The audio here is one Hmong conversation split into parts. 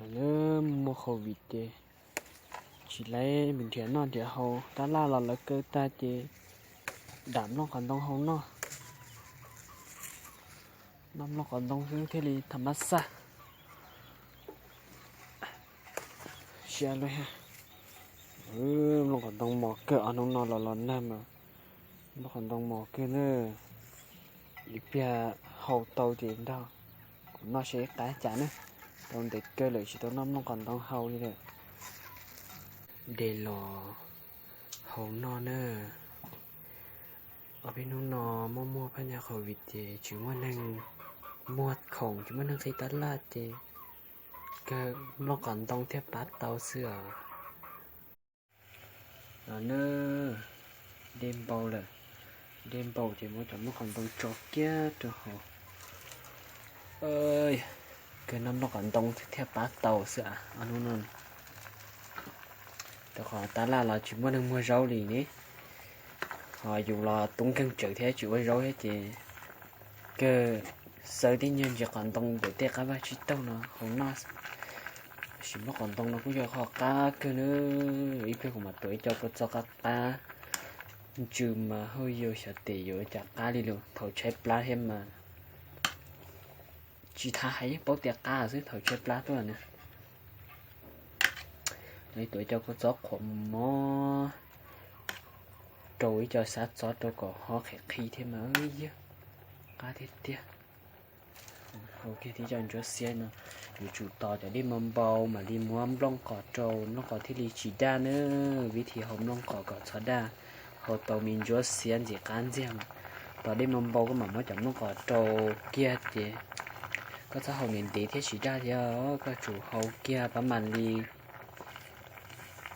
Lawv muaj covid ces tsis laiv mus nrhiav noj nrhiav haus, tab laj los lawv kaw tag ces dam nplooj qos ntoo haus noj. Noj nplooj qos ntoo xwb thiaj li tham mab xaj. Siab luaj, nplooj qos ntoo mos kawg, ob hnub no los los nag mas nplooj qos ntoo mos kawg na. Ib pliag haus tau ces nrog kuv noj seb qab cas na. Tau ntev kawg lawm tsis tau noj nplooj qos ntoo haus li lawm. De los haus noj na. Ob peb hnub no muaj muaj phab nyaj covid ces tsis muaj neeg muag khoom, tsis muaj neeg qhib tab laj ces kawg nplooj qos ntoo thiaj pab tau xwb os. Los na, de npau lawm, de npau ces muab cov nplooj qos ntoo tso kiag rau hauv. Kawg noj nplooj qos ntoo thiaj pab tau xwb os. Ob hnub no rau qhov tab laj los tsis muaj neeg muag zaub li ne, ho yus los tub nkeeg tsawv thiab tsis ua zaub thiab ces kawg xawb tib nyuag ntsis qos ntoo ntawm tej qab vaj tsib taug no haus noj. Tab sis nplooj qos ntoo no kuj yog qhov qab kawg na. Ib pliag kuv mam tuav ib co kua txob qab qab ntsws mas hauj yus xyov tes yuav cas qab li lawm, thaum tshaib plab thiab mas tsis tas hais yeej paub tias qab xwb thaum tshaib plab tuaj na. Tuav ib co kua txob qhuav mos mos rau ib co xyab txob rau kom ho qhis qhi thiab mas yog qab tiag tiag. Haus kiag tib co ntsuab xiab no, yuav tsum tos cov dej npau npau mam li muab nplooj qos rau, nplooj qos thiaj li tsis daj na. Vib thim haus nplooj qos kom txhob daj, haus tau me ntsuab xiab ntxim qab ntxiag mas tos dej npau npau koj mam muab cov nplooj qos rau kiag ces koj txhob haus ntev ntev thiab tsis daj thiab, koj tsum haus kiag pab mam li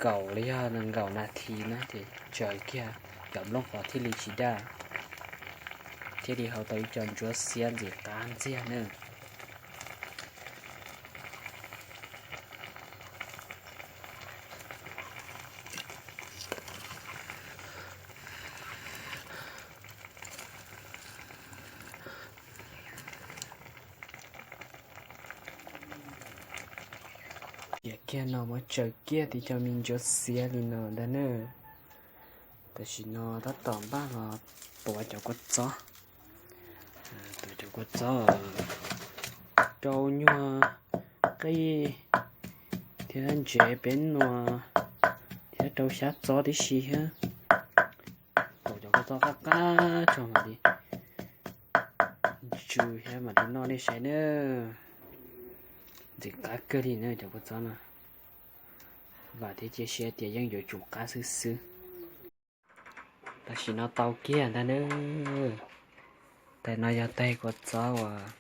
kaum los yog nees nkaum nas this na ces tsaws kiag cov nplooj qos thiaj li tsis daj, thiaj li haus tau ib co ntsuab xiab ntxim qab ntxiag na. Ciav kiag no muab tsaws kiag tib co me ntsuab xiab li no ntag na. Tam sim no tab tom npaj los tuav cov kua txob. Tuav cov kua txob rau nyuag qij thiab ntsev peb nua thiab rau xyab txob tib si thiab. Tuav cov kua txob qab qab tso mam li ntsws thiab mam li noj nej saib na. Ntxim qab kawg li na cov kua txob no. Vam thiab cia siab tias yeej yuav tsum qab xwb xwb. Tam sim no tau kiag ntag na. Tais no yog tais kua txob uas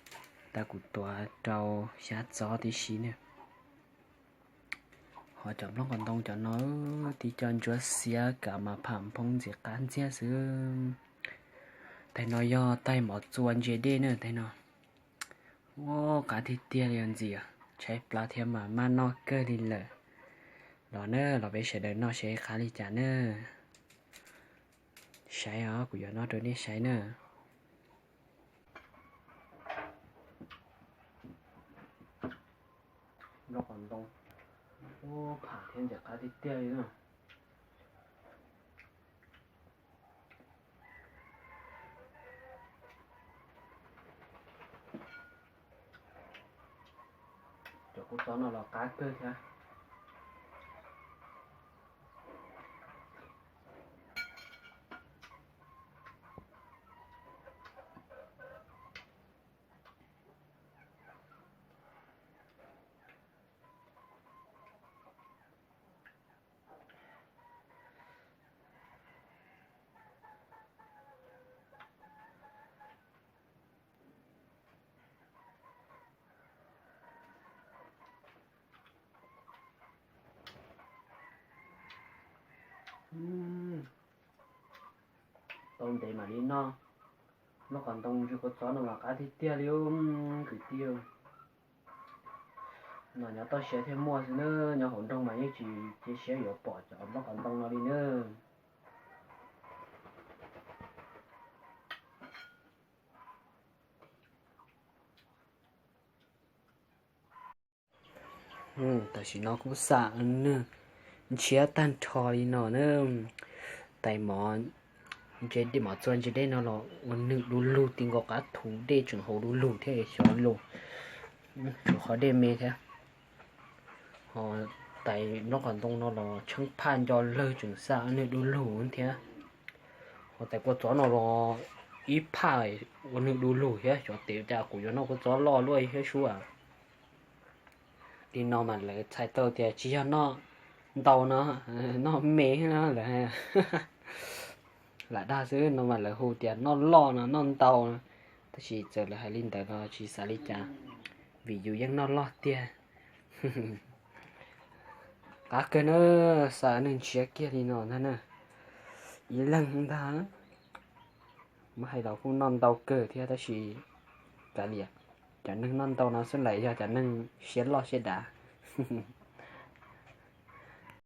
tais kuv tuav rau xyab txob tib si na. Ho cov nplooj qos ntoo cov no tib co ntsuab xiab kam mas pham phoob ntxim qab ntxiag xwb. Tais no yog tais mov txua ntsia dej na tais no. Ua qab tiag tiag li ntxiv, tshaib plab thiab mas maj noj kawg li lawm. Los na, los peb sawv daws noj seb qab li cas na. Saib os, kuv yuav noj rau nej saib na. Noj qos ntoo, ua pham thiab ntxim qab tiag tiag li na. Cov kua txob no los qab kawg thiab. Tau ntev mam li noj. Noj qos ntoo ntsis kua txob no mas qab tiag tiag li kwv tij. No nyob toj siab thiaj muaj xwb na, nyob hauv nroog mas yeej tsis cia siab yuav pom cov nplooj qos ntoo no li na. Tam sim no kuv xa nws ntshiab tag nrho li no na. Tais mov, ntse dej, mov txua ntse dej no los ua nws du lug ti nkaus qab thuv, dej tseem hauv du lug thiab, xyov lug, tseem qhov dej me thiab. Ho tais nraub qaum ntoo no los tsheeb phaj nco lawg, tseem xa nws du lug thiab. Ho tais kua txob no los ib phaj ua nws du lug thiab, xyov tes cas kuv yuav noj kua txob loj luaj thiab sub. Li no mas lawv txhais tau tias tsis yog noj ntau no, noj me no lawv lam dag xwb, no mas lawv hu tias noj loj no, noj ntau no. Tab sis txawm lawv hais li ntawd los tsis xav li cas, vim yus yeej noj loj tiag. Qab kawg na, xa nws ntshiab kiag li no ntag na. Ib leeg ntag, muab hais los kuj noj ntau kawg thiab, tab sis kav liam, cov neeg noj ntau no xwb lawm yog cov neeg siab loj siab dav.